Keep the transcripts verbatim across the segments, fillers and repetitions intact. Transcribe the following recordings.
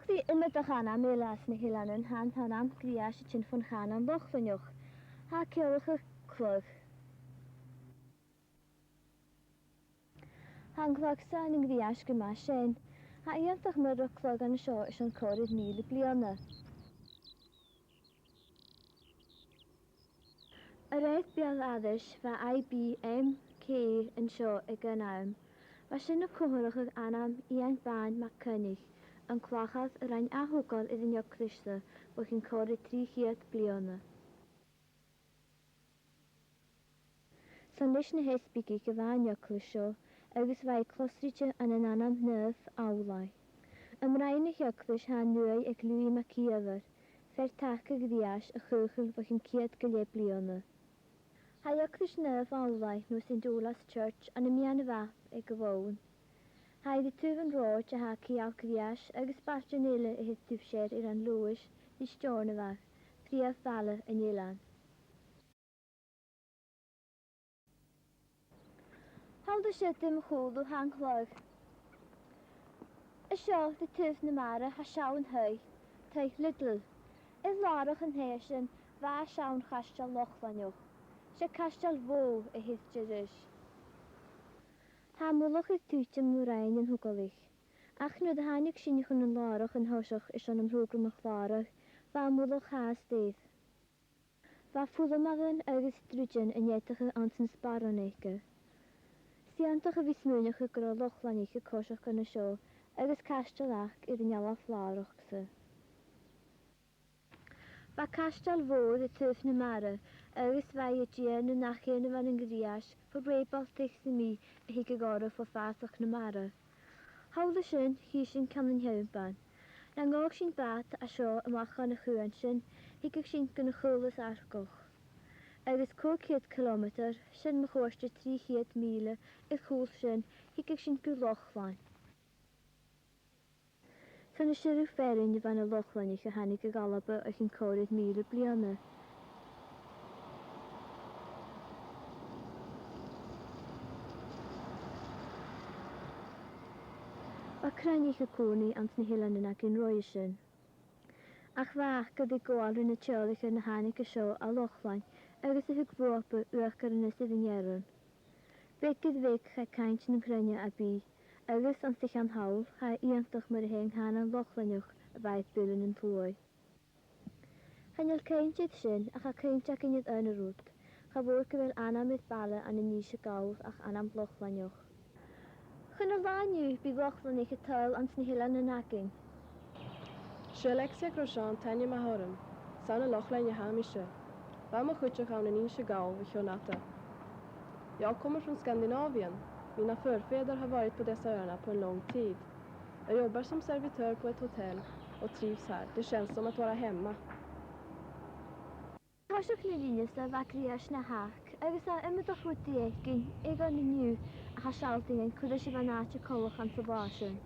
Bidh iomadach ainm eile anns na h-eileanan, tha an t-ainm Griais a' tighinn bhon chànan Lochlaineach. Tha e a' ciallachadh cladh. Tha an cladh sa ann an Griais gu math sean. Tha e iongantach mar a bhiodh cladh an seo airson còrr is mìle bliadhna. A rèir beul-aithris, bha I B M K an seo aig an àm. Bha sin a' comharrachadh ainm Iain Bàn MacCoinnich, an clachair a rinn ath-thogail air an eaglais-sa bho chionn còrr is trì cheud bliadhna. 'S ann leis na h-easbaigich a bha an eaglais seo, agus bha i closraite ann an ainm Naomh Amhlaigh. Am broinn na h-eaglais tha an uaigh aig Louis MacÌomhair, fear-taca Ghriais a chaochail bho chionn ceud gu leth bliadhna. Tha eaglais Naomh Amhlaigh, no Saint Ola's Church, ann am meadhan a' mhapa aig a' bhonn. Tha i ri taobh an rathaid a tha aig Cill Ghriais agus bailtean eile a tha taobh siar air an Leòdhas ri Steòrnabhagh, prìomh bhaile an eilein. Thall an siud air mo chùlaibh tha an cladh. An seo, ri taobh na mara, tha seann taigh, Taigh Liddell. Air làrach an taighe sin, bha seann chaisteal Lochlaineach. 'S e caisteal bhò a th' air ris. Tha mullach air tuiteam mu roinn nan togalaich. Ach nuair a thàinig sinn chun an làraich an toiseach airson am prògram a chlàradh, bha am mullach fhathast air. Bha fuilmeadairean agus druidean a' neadachadh anns an sparran aige. 'S iongantach a bhith a' smaoineachadh gun robh Lochlainnich a' coiseachd an seo agus caisteal aca air an dealbh-làraich-sa. Bha caisteal mhòr ri taobh na mara, agus bha i a' dèanamh nach eil a' bhàrr nan Griais fo rèabal-taigh sam bith a thigeadh oirre fo fàsach na mara. Thall an sin, chì sinn Ceann an Teampan. Nan òg sinn bàta an seo a-mach chun a' chuain sin, thigeadh sinn gun a' Chaolas Arcach. Agus còig ceud cilemeatair, sin mu chuairt trì cheud mìle, air cùl sin, thigeadh sinn gu Lochlainn. 'S ann à siorrachd fearainn a bha na Lochlainnich a thàinig a dh'Alba o chionn còrr is mìle bliadhna. Bha Crannaich a' còmhnaidh anns na h-eileanan aig an robh sin. Ach bha aca ri gabhail ri na teaghlaichean a thàinig an seo à Lochlainn agus a thug bhuapa uachdaranas air an fhearann. Beag air bheag chaidh cainnt nan cruinne à bith, agus anns a' cheann thall, tha e iongantach mar a tha an cànan Lochlaineach a bha air buile nan t-sluaigh. Chan eil cainnt air sin, ach tha cainnt againn air aon rud, cha mhòr gu bheil ainm air baile ann an Innse Gall ach ainm Lochlaineach. Chun an latha an-diugh, bidh Lochlainnich a' tadhal anns na h-eileanan againn. Is e Alexia Grosjean t' ainm a th' orm, 's ann à Lochlainn a tha mise. Bha mo chuideachd ann an Innse Gall bho chionn fhada. Y'all come from Scandinavian? Mina förfäder har varit på dessa öarna på en lång tid. Jag jobbar som servitör på ett hotell och trivs här. Det känns som att vara hemma. Toiseach na linne-sa bha Griais na Hac, agus tha iomadach rud ri fhaicinn aig an-diugh a tha a' sealltainn cuideachd gu bheil an t-àite coltach anns a' bhàta sin.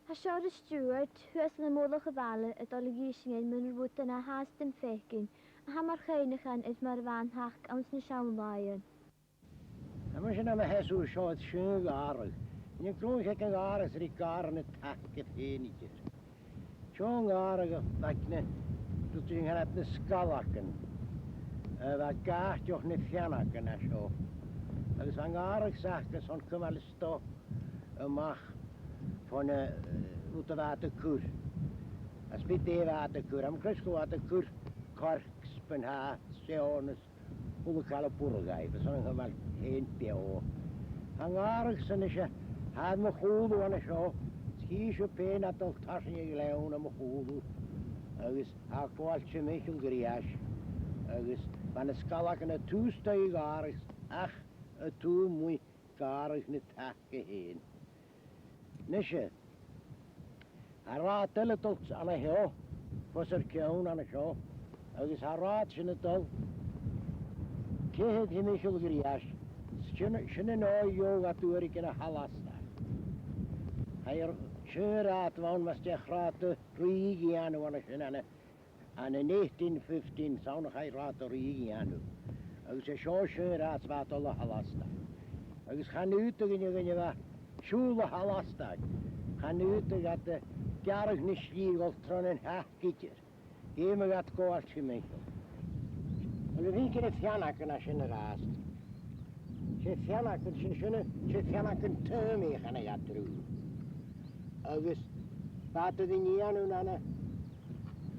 Tha Seòras Stiùbhart shuas ann am mullach a' bhaile a' dol a dh'innse dhuinn mu na rudan a tha fhathast rim faicinn, a tha mar chuimhneachan air mar a bha an Hac anns na seann làithean. Tha mise nam sheasamh an seo air seann ghàrradh. Chan eil cuimhne agam air an ghàrradh, 's e ri gàrradh na taca fhèin a th' ann. Seann ghàrradh a bh' aig na, rud a chanadh iad na sgalagan. Eh, bha gàit dhan na feannagan an seo. Agus bha an gàrradh-sa aca airson cumail an stoc a-mach bho na, eh, rud a bha iad a' cur. Às bith dè bha iad a' cur, tha mi a' creidsinn gun robh iad a' cur coirc, spinneadh, seòrnas, a h-uile càil a b' urrainn dhaibh, airson a chumail fhèin beò. Tha an gàrradh-sa a-nis, tha e air mo chùlaibh an seo, 's chì sibh fhèin e a' dol tarsainn a' ghleann air mo chùlaibh, agus tha e a' gabhail timcheall Ghriais, agus bha na sgalagan a' tighinn a-staigh a' ghàrraidh ach a' tighinn a-muigh gàrradh na taca fhèin. A-nis, tha rathad eile a' dol an seo, fosar ceann an seo, agus tha an rathad sin a' dol ceithir timcheall Ghriais, sin, sin an dòigh a gheibh iad uaireigin a Halastar. Tha e, sin an rathad a bh' ann mus deach rathad a ruith a dhèanamh an sin ann an ann an eighteen fifteen, 's ann a chaidh rathad a ruith a dhèanamh. Agus 's e seo an t-seann rathad a bha a' dol a Halastar. Agus chan fhaodadh duine, duine a bha Siùbhlach a' lastag. Chan fhaodadh iad a' gearradh na slighe a dhol tron an taca idir. Dh'fheumadh iad gabhail timcheall. Uill, a bhith air feannagan a sin a-rithist. 'S e feannagan, 's e sin, 's e feannagan tùmaidh a chanadh iad riutha. Agus bha iad air an dèanamh nan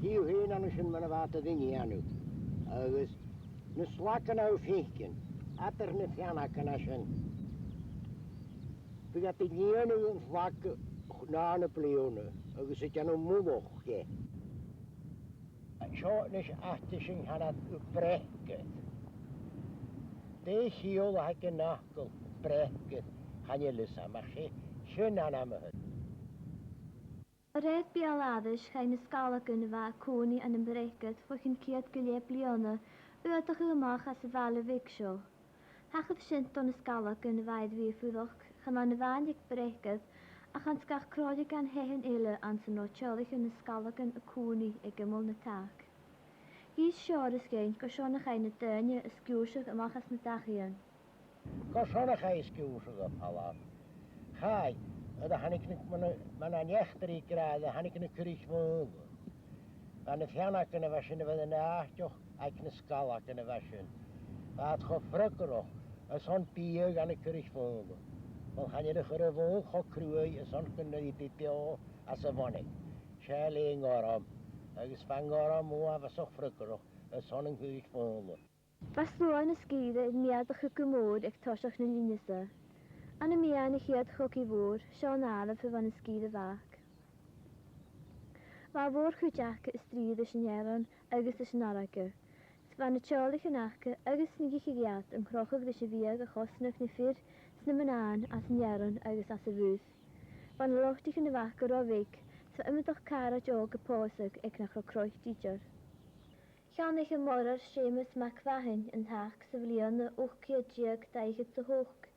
taigh fhèin an sin mar a bha iad air an dèanamh. Agus na slagan a bha thu a' faicinn, eadar na feannagan a sin. Bhiodh iad a' dèanamh an slag nar na bliadhna agus a' dèanamh mullach dheth. Seo a-nis àite sin a chanadh iad Breacaid. Dè a' chiall a th' aig an fhacal Breacaid, chan eil fhios agam, ach 's e sin an t-ainm a th' air. A rèir beul-aithris, chaidh na sgalagan a bha a' còmhnaidh ann am Breacaid bho chionn ceud gu leth bliadhna aodachadh a-mach às a' bhaile bheag seo. Thachair sin do na sgalagan a bha air a bhith a' fuireach, chan ann a-mhàin aig Breacaid, ach anns gach croiteagan-taighean eile anns an robh teaghlaichean nan sgalagan a' còmhnaidh aig iomall na taca. Dh'inns Seòras dhuinn gur e seo a chaidh na daoine a sgiùrsadh a-mach às na dachaighean. Gur e seo a chaidh sgiùrsadh a' falbh. Chaidh, oir thàinig na, mar a, mar a tha an eachdraidh ag ràdh, thàinig na Curraich-Mhaola. Bha na feannagan a bha sin a bha an àiteach aig na sgalagan a bha sin. Bha iad cho freagarrach airson biadh dha na Curraich-Mhaola. Bhuel, chan eil a' chur a' mhaoil cho cruaidh airson gun robh i a' bhith beò às a' bhonnaich. Seo e le an gorm, agus bha an gorm uabhasach freagarrach airson an Curraich-Mhaola. Bha sluagh na sgìre air meudachadh gu mòr aig toiseach na linne-sa. Ann am meadhan a' Chiad Chogaidh Mhòir, seo an àireamh a bha na sgìre bhàgh. Bha a' mhòr-chuid aca a' strì ris an fhearann agus ris an fhairge. 'S bha na teaghlaichean aca agus na dh'ith iad an crochadh ris a' bhiadh a chosnadh na fir 's na mnathan às an fhearann agus às a' mhuir. Bha na lotaichean a bh' aca ro bheag, 's bha iomadach càraid òg a' pòsadh aig nach robh croit idir. Cheannaich am Morar Seumas MacMhathain an taca sa bhliadhna ochd ceud deug dà fhichead 's a h-ochd.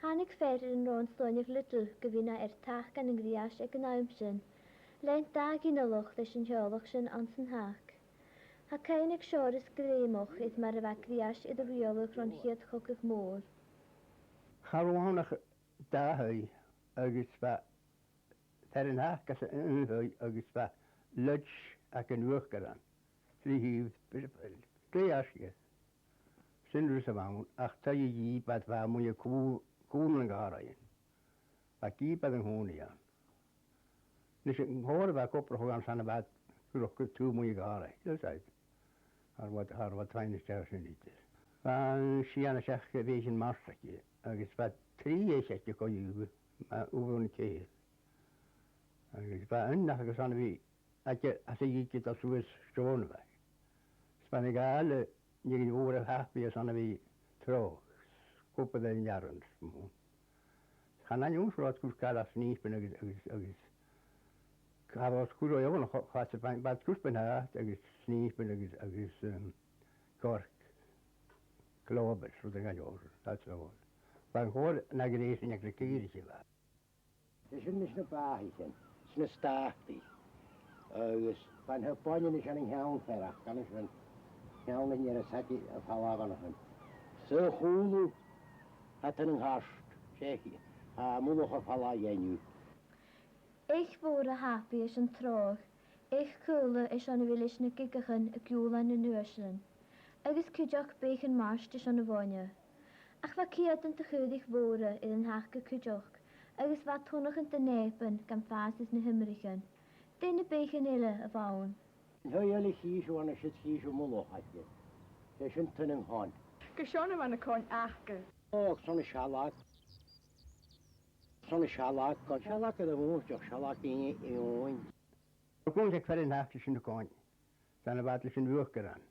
Thàinig fear air an robh an Soineach Little gu bhith na fhear-taca ann an Griais aig an àm sin. Lean dà ghinealach leis an teaghlach sin anns an taca. Tha cuimhne aig Seòras grèim air mar a bha Griais air a riaghladh ron Chiad Chogadh Mòr. Cha robh ann ach dà thaigh agus bha fear an taca anns an aon thaigh agus bha lodge aig an uachdaran. Trì thaobh, glè fhaisg air. Sin rud a bh' ann, ach taigh a dhìth, bha, bha mu cù-, cùl nan gàrraidhean. Bha gìb air a' chùlaibh ann. Nis, an còrr a bha ag obrachadh ann 's ann a bha iad a' cur taigh mu gàrraidh, you know, said. Cha robh, cha robh feadhainn a-staigh an sin idir. Bha an sìon a seachd a bha sin marsaige, agus bha trì eich aig a' choitheamh, ma, uair an ceithir. Agus bha aon neach agus ann a bhith aige, às a dhìg a' dol suas Steòrnabhagh. 'S bha na Gàidheil, nighean mhòr a thapaidh airson a bhith treabhadh, cupa den earrann, 's mo. Chan aithne dhòmhsa an robh iad a' cur gu leòr snìopan agus, agus, agus, cha robh iad a' cur ro fheàrr na cho-, cho-, bha, bha iad a' cur buntàta agus snìopan agus, agus, um, coirce, clòbhar, rudan gu leòr, that's all. Bha an còrr na ghrèis aig na caoraich a bha. Is sin nis na bàthaichean, 's na stàtaidh. Agus bha an taobh a-muigh an sin an ceann feirm, gun a sin, ceann an ear a' saighead a' falbh an sin. Sa chùlaibh, tha an cairt, 's e, tha mullach a' falbh dha-nniu. Eich mhòr a thapaidh airson treabhadh, eich chaola airson a bhith leis na gigeachan a' giùlan nan uaislean, agus cuideachd beathaichean mairt airson a' bhainne. Ach bha ceudan de chaoraich mhòra air an taca cuideachd, agus bha tunnachan de nèipean gam fàs air na h-iomraichean. Dè na beathaichean eile a bh' ann? An taigh eile chì sibh, an siud chì sibh mullach aice. 'S e sin Taigh nan Coin. Gu seo na bha na coin aca. Ò, 's ann an sealg. 'S ann an sealg, gun sealg air a' mhòintich, sealg i, i òin. Bha cunntas aig fear an taca sin na coin. 'S ann a bha iad leis an uachdaran.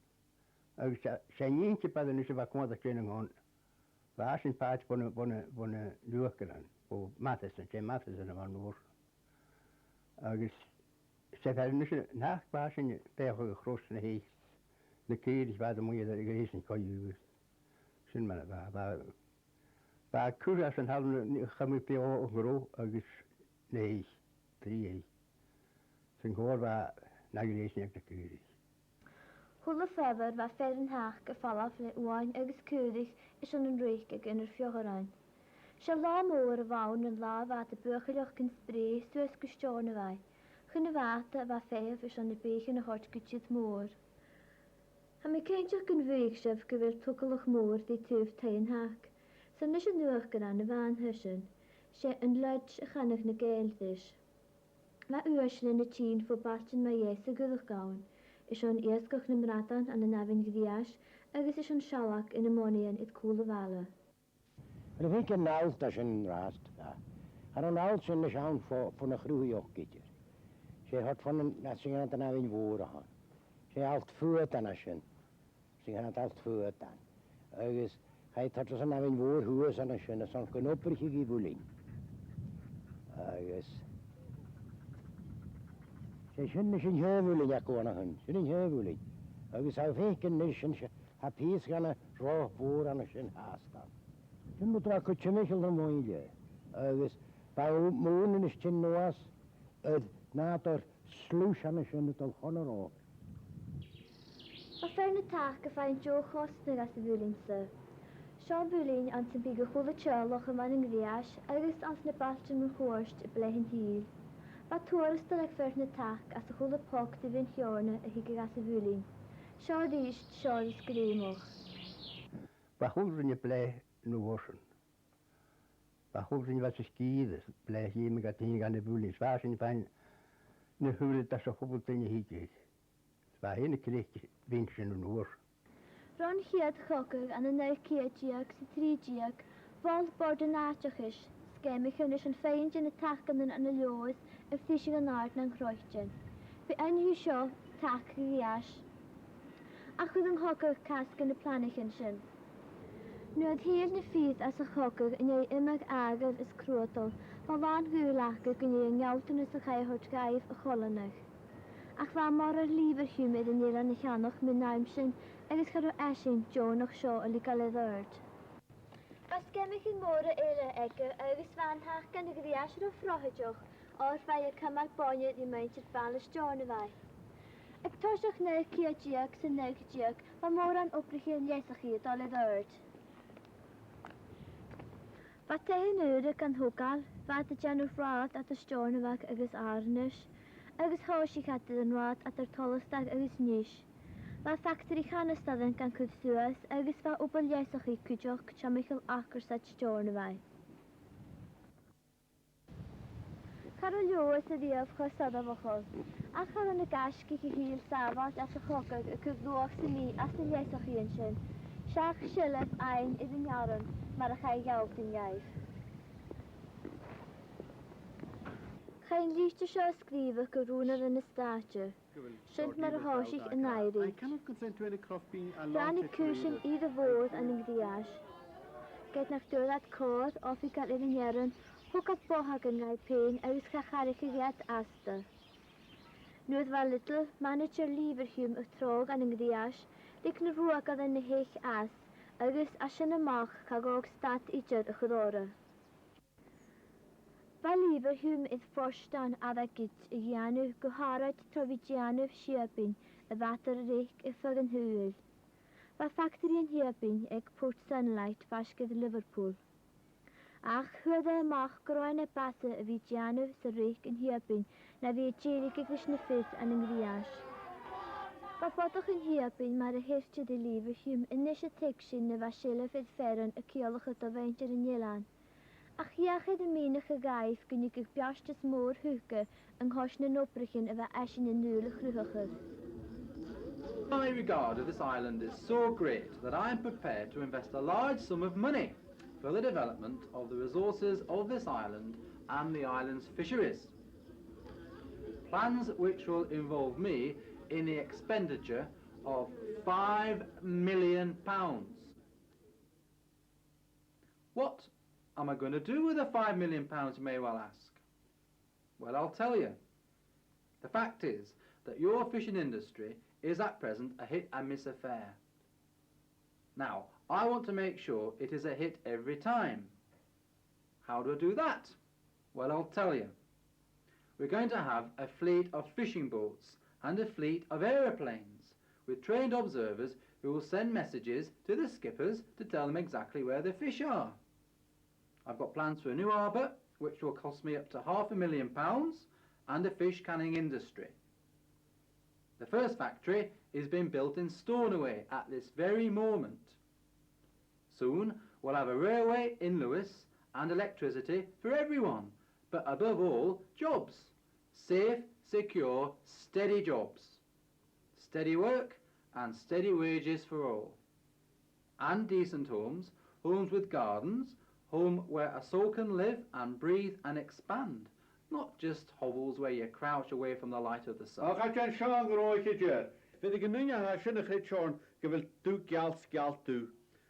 Agus 's e, 's e an nighean a b' fheàrr a-nis a bha cunntas aig Taigh nan Coin. Bha esan pàirt bhon a, bhon a, bhon an uachdaran, bho Matheson, 's e Matheson a bh' ann an uair sin. Agus 's e fear a-nis an taca, bha esan a' feuchainn a' chros na h-eich, na caoraich a bha a-muigh air a' ghrèis an coitheamh. Sin mar a bha, bha, bha cur às an talamh, a' chumail beò an gnothach agus na h-eich, trì eich. San còrr bha na ghrèis aig na caoraich. A h-uile faobhar bha fear an taca a' falbh le uain agus caoraich airson an reic aig Inbhir Pheofharain. 'S e latha mòr a bh' ann an latha a bha iad a' buachailleachd an sprèidh suas gu Steòrnabhagh, chun a' bhàta a bha a' feitheamh airson na beathaichean a thoirt gu Tìr Mòr. Tha mi cinnteach gum faod sibh gu bheil togalach mòr ri taobh Taigh an Tac, 's ann leis an uachdar a bha an sin, 's e an Lodge a chanadh na Gàidheil ris. Bha uaislean a' tighinn fo bhailtean mu dheas a' ghortach ann, airson iasgach nam bradan ann an Abhainn Ghriais agus airson sealg air na monaidhean aig cùl a' bhaile. Nuair a thàinig an allt a tha sin an-dràsta, tha, tha an allt sin a-nis ann fo, fon a' Chruthaicheachd idir. 'S e a th' ann fon an, an sin an Abhainn Mhòr a th' ann. 'S e allt Fuadain a tha sin. Sin an allt Fuadain. Agus chaidh iad tarsainn an Abhainn Mhòr shuas an sin, airson gun obraicheadh i mhuilinn. Agus 's e sin, sin an t-seann mhuilinn a th' againn an sin, sin an t-seann mhuilinn. Agus tha thu a' faicinn a-nis sin, tha pìos dhen an sruth mhòr an sin fhathast ann. Sin rud a bha gu timcheall na mhuilinn. Agus bha mòran a-nis a' tighinn a-nuas air nàdar sluice an sin a' dol chun an rathaid. Bha Fear na Tac a' faighinn deagh chosnadh às a' mhuilinn-sa. Seo muilinn anns am biodh a h-uile teaghlach a bh' ann an Griais agus anns na bailtean mun cuairt air Blethainn Shìl. Bha tuarastal aig Fear na Tac às a h-uile poc de bhith an Sheòrna a thigeadh às a' mhuilinn. Seo a-rithist seòrsa sgrìobhach. Bha a h-uile rud air bleith an uair sin. Bha a h-uile rud a bha sa sgìre, bleith dhìom gu tìr dhan a' mhuilinn, 's bha sinn a' faighinn na h-uiread às a h-uile duine a thigeadh. 'S bha e na creic a bh' ann sin an uair. Ron chiad chogadh ann an naoi ceud deug 's a trì deug, mhol Bòrd an Àiteachais sgeamaichean airson faighinn de na tacannan ann an Leòdhas a phriseadh an àird nan croitean. B' e an taca seo Tac Ghriais. Ach chuir an cogadh cas gu na planaichean sin. Nuair a thill na fir às a' chogadh an dèidh iomadh àmhghar is cruadail, bha làn dhùil aca gun e an gealltanas a chaidh a thoirt dhaibh a choileanadh. Ach bha moladh Leverhulme air an eilean a cheannach mun àm sin agus cha robh esan deònach seo a leigeil air adhart. Bha sgeamaichean mòra eile aige agus bha an taca ann an Griais ro phròiseil, oir bha e a' cumail boinne ri muinntir baile Steòrnabhaigh. Aig toiseach naoi ceud deug 's a naoi deug, bha mòran obraichean leasachaidh a' dol air adhart. Bha taighean ùra gan togail, bha iad a' dèanamh rathad eadar Steòrnabhagh agus Àranas, agus thòisich iad air an rathad eadar Tolastadh agus Nis. Bha factaraidh chanastairean gan cur suas, agus bha obair leasachaidh cuideachd timcheall acharsaich Steòrnabhaigh. Cha robh Leòdhas a-riamh cho soirbheachail, ach cha robh na gaisgich a thill sàbhailt às a' chogadh a' cur luach sam bith às na leasachaidhean sin, seach seilbh fhaighinn air an earrann mar a chaidh a ghealltainn dhaibh. Chaidh an litir seo a sgrìobhadh gu Rùnaire na Stàite. Sin mar a thòisich an aimhreit. Ràinig cùisean ìre mhòr ann an Griais. Ged nach d' fhuair iad còir oifigeil air an earrann, thug iad bothagan dhaibh fhèin agus cha charaicheadh iad asta. Nuair a bha Little, manaidsear Leverhulme, a' tròg ann an Griais, leig na ruagairean na h-eich às, agus à sin a-mach cha ghabhadh stad idir a chur orra. Bha Leverhulme air fortan airgid a dhèanamh, gu h-àraid tro bhith a' dèanamh siabainn a mhaireadh a-rithist air feadh an t-saoghail. Bha factaraidh an t-siabainn aig Port Sunlight faisg air Liverpool. Ach fhuair e a-mach gun robh e na b' fhasa a bhith a' dèanamh 's a' reic an t-siabainn na bhith a' dèiligeadh ris na fir ann an Griais. Bha bodach an t-siabainn mar a thirt e do Leverhulme a-nis a' tuigsinn na bha seilbh air fearann a' ciallachadh do mhuinntir an eilein. Ach dh'fheuch e ri mìneachadh dhaibh gun tigeadh beartas mòr thuca an cois nan obraichean a bha esan an dùil a chruthachadh. My regard of this island is so great that I am prepared to invest a large sum of money for the development of the resources of this island and the island's fisheries. Plans which will involve me in the expenditure of five million pounds. What am I going to do with the five million pounds, you may well ask? Well, I'll tell you. The fact is that your fishing industry is at present a hit and miss affair. Now, I want to make sure it is a hit every time. How do I do that? Well, I'll tell you. We're going to have a fleet of fishing boats and a fleet of aeroplanes with trained observers who will send messages to the skippers to tell them exactly where the fish are. I've got plans for a new harbour, which will cost me up to half a million pounds, and a fish canning industry. The first factory is being built in Stornoway at this very moment. Soon, we'll have a railway in Lewis and electricity for everyone, but above all, jobs. Safe, secure, steady jobs. Steady work and steady wages for all. And decent homes, homes with gardens, home where a soul can live and breathe and expand, not just hovels where you crouch away from the light of the sun. Ach chan e seo an gnothach a th' ann. Bidh e gu math math sin a chreidsinn gu bheil dubh geal 's geal dubh,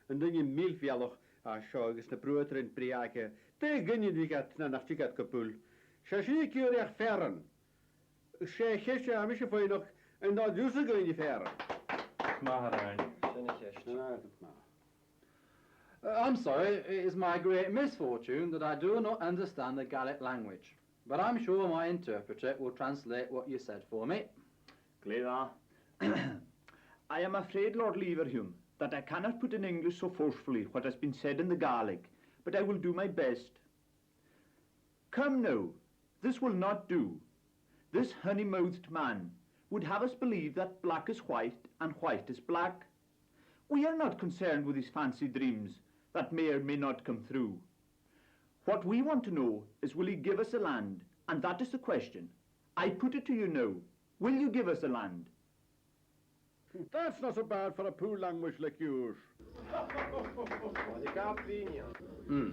an duine mìlfheòlach a tha seo agus na bruadair brèagha. Dè an duine a bhiodh iad na nach tigeadh gu buil? 'S e sin a' ciallachadh fearann. 'S e a' cheist a tha mise a' faighneachd, an toil leatsa a dhol dhan fhearann? Math a rinn. Sin a' cheist. Sin agad, math. Uh, I'm sorry, it is my great misfortune that I do not understand the Gaelic language, but I'm sure my interpreter will translate what you said for me. Glè mhath. I am afraid, Lord Leverhulme, that I cannot put in English so forcefully what has been said in the Gaelic, but I will do my best. Come now, this will not do. This honey-mouthed man would have us believe that black is white and white is black. We are not concerned with his fancy dreams that may or may not come through. What we want to know is, will he give us the land? And that is the question. I put it to you now. Will you give us the land? That's not so bad for a poor language like yours. Hmm.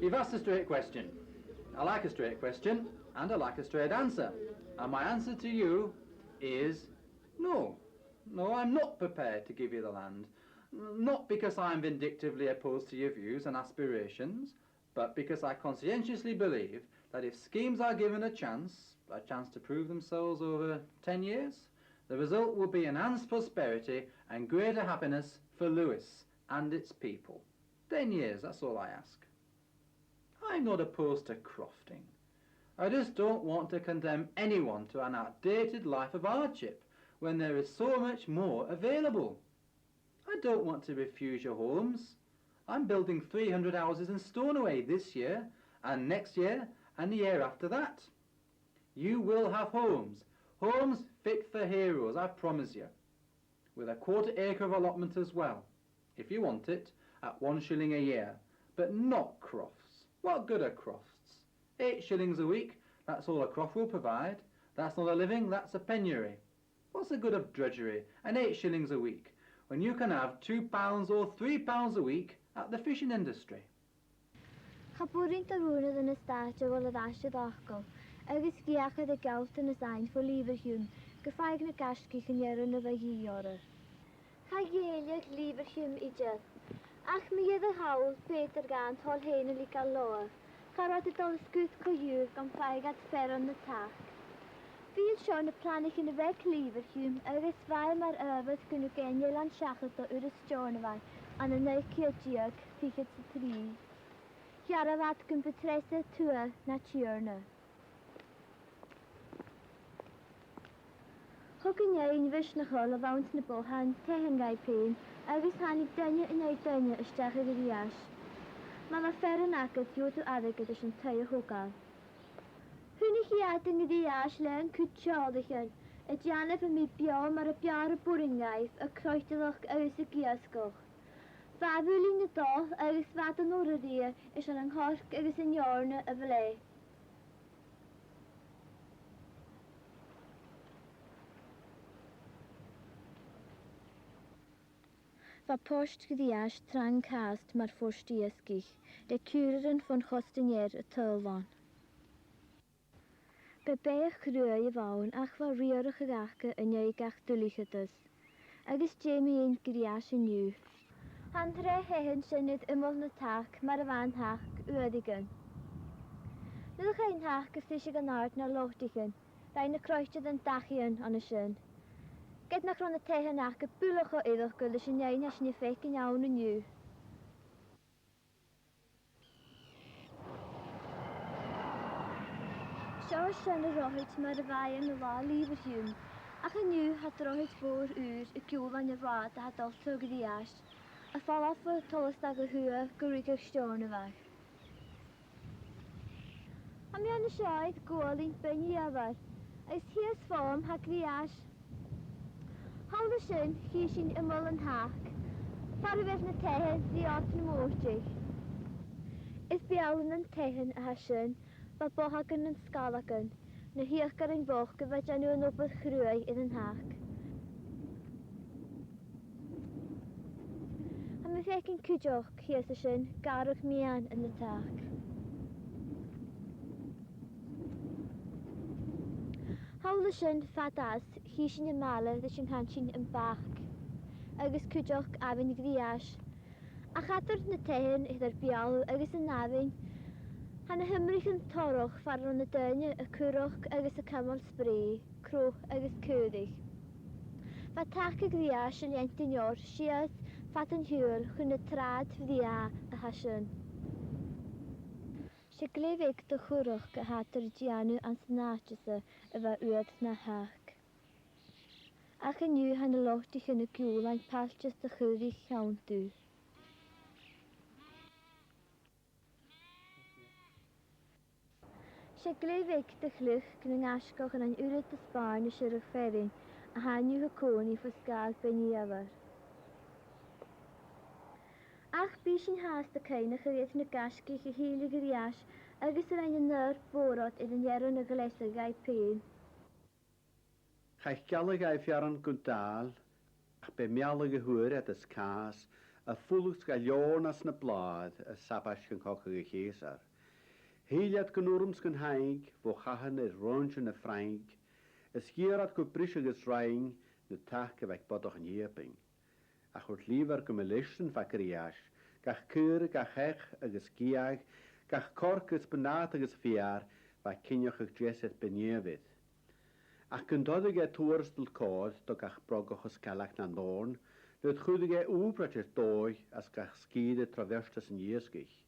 You've asked a straight question. I like a straight question, and I like a straight answer. And my answer to you is no. No, I'm not prepared to give you the land. Not because I'm vindictively opposed to your views and aspirations, but because I conscientiously believe that if schemes are given a chance, a chance to prove themselves over ten years, the result will be enhanced prosperity and greater happiness for Lewis and its people. Ten years, that's all I ask. I'm not opposed to crofting. I just don't want to condemn anyone to an outdated life of hardship when there is so much more available. I don't want to refuse your homes. I'm building three hundred houses in Stornoway this year, and next year, and the year after that. You will have homes, homes fit for heroes, I promise you, with a quarter acre of allotment as well, if you want it, at one shilling a year, but not crofts. What good are crofts? Eight shillings a week, that's all a croft will provide. That's not a living, that's a penury. What's the good of drudgery and eight shillings a week when you can have two pounds or three pounds a week at the fishing industry? Cha b' urrainn do rùnaran na stàite a dhol air ais air fhacal, agus dh'fheuch e ri gealltanas fhaighinn bho Leverhulme gum faigheadh na gaisgich an fhearainn a bha a dhìth orra. Cha ghèilleadh Leverhulme idir. Ach mu dheireadh thall, b' fheudar dha an toll fhèin a leigeil leotha. Cha robh iad a' dol a sgur co-dhiù gum faigheadh iad fearann na tac. Fhuair seo na planaichean a bh' aig Leverhulme agus bha e mar adhbhar gun tug e an eilean seachad do Urras Steòrnabhaigh ann an naoi ceud deug fichead 's a trì. Dhearbh iad gum bu treasa tuath na tighearna. Thug an fheadhainn a bh' anns na h-oilbhean anns na bothan taighean dhaibh fhèin, agus thàinig duine an aghaidh duine a-steach a Ghriais. Ma bha fearann agad, gheibheadh tu airgead airson taigh a thogail. Chunnaic iad an Griais le an cuid teaghlaichean, a' dèanamh a-mach beò mar a b' fheàrr a b' urrainn dhaibh, a' croitearachd agus ag iasgach. Bha a' mhuilinn a' dol agus bha iad an urra rithe airson an coirce agus an eòrna a bhlèidh. Bha Port Ghriais trang chaste mar phort iasgaich, le ciùrairean fon chosta an ear a' tadhal ann. B' e beathach chruaidh a bh' ann ach bha riarachadh aca an aghaidh gach duilgheadas. Agus dè mu dheidhinn Griais an-diugh? Tha an t-sreath thaighean sin air iomall na tac mar a bha an tac uaireigin. Nuair a chaidh an tac a bhriseadh an-àird na lotaichean, rinn na croitearan dachaighean an sin. Ged nach robh na taighean aca buileach cho eireachdail ris an fheadhainn a tha sinn a' faicinn ann an-diugh. Seo is seann drochaid mar a bha i ann an latha Leverhulme, ach an-diugh tha drochaid mhòr ùr a' giùlain an rathad a tha a' dol tro Ghriais. A' falbh bho Tolastadh a Tuath gu ruige Steòrnabhaigh. Tha mi an seo air guailnean Beinn Iomhair, agus shìos fodham tha Griais. Thall an sin, chì sinn am Muileann Thac, far a bheil na taighean ri fhaotainn a' mhòintich. Is beul nan taighean a tha sin, bha bothagan nan sgalagan, na h-ìochdaran bhochd a bha a' dèanamh an obair chruaidh air an tac. Tha mi a' faicinn cuideachd shìos an sin, gàrradh meadhan an tac. Thall an sin fad às, chì sinn am baile ris an can sinn am Bac, agus cuideachd Abhainn Ghriais. Ach eadar na taighean, eadar beul agus an abhainn, tha na h-imrichean torrach far an robh na daoine a' cur agus a' cumail sprèidh, crodh agus caoraich. Bha Tac a' Ghriais a' leantainn oirnn sìos fad an t-siubhail chun na tràghad bhrèagha a tha sin. 'S e glè bheag de churrachd a tha eadar dèanamh anns an àite-sa a bha uair na Thac. Ach an-diugh tha na lotaichean a' giùlain pailteas de chaoraich cheann dubh. 'S e glè bheag de chluich nan gaisgeach ann an uiread de spàirn a' sireadh fearainn a tha an-diugh a' còmhnaidh fo sgàil Beinn Iomhair. Ach bidh sinn fhathast a' cuimhneachadh air na gaisgich a thill a Ghriais agus a rinn an adhar bòrd air an fhearann a ghleasadh dhaibh pèin. Chaidh gealladh dhaibh fearann gun dàil, ach b' e mealladh a fhuair iad is càs, a' fulang gu leòr nas na blàir, a' sabaid gun cogadh a' chèisear. Thill iad gun urram 's gun taing, bho chathan air raointean na Fraing, is dh'iarr iad gu briseadh is rinn, na Tac a bha aig bodach an Ìobaing. Ach thuirt Lìomhair gum biodh leisgeul aig Griais, gach caora, gach each agus geadh, gach corc is buntàta agus feur, bha e a' cinnteachadh deas air Beinn Iomhair. Ach gun toireadh e tuarastal còir do gach brogach is gealach nan òran, nuair chuireadh e ùpraid air dòigh às gach sgìre tro bheartas an iasgaich.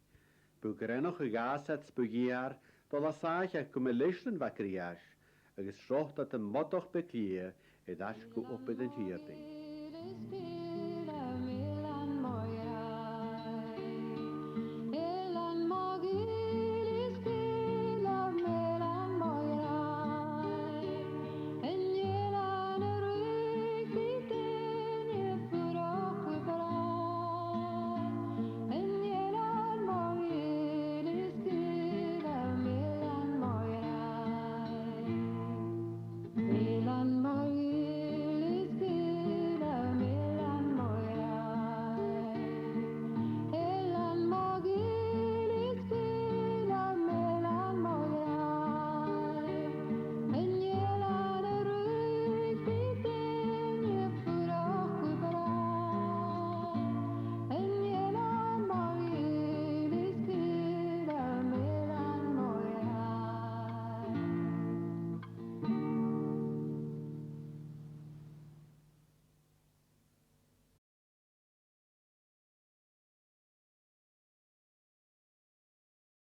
Bu ghreineach a dh'fhàs iad 's bu gheur, dol às àicheadh gum biodh leisgeul aig Griais, agus sròtad am bodach beag liath air ais gu obair an Ìobaing.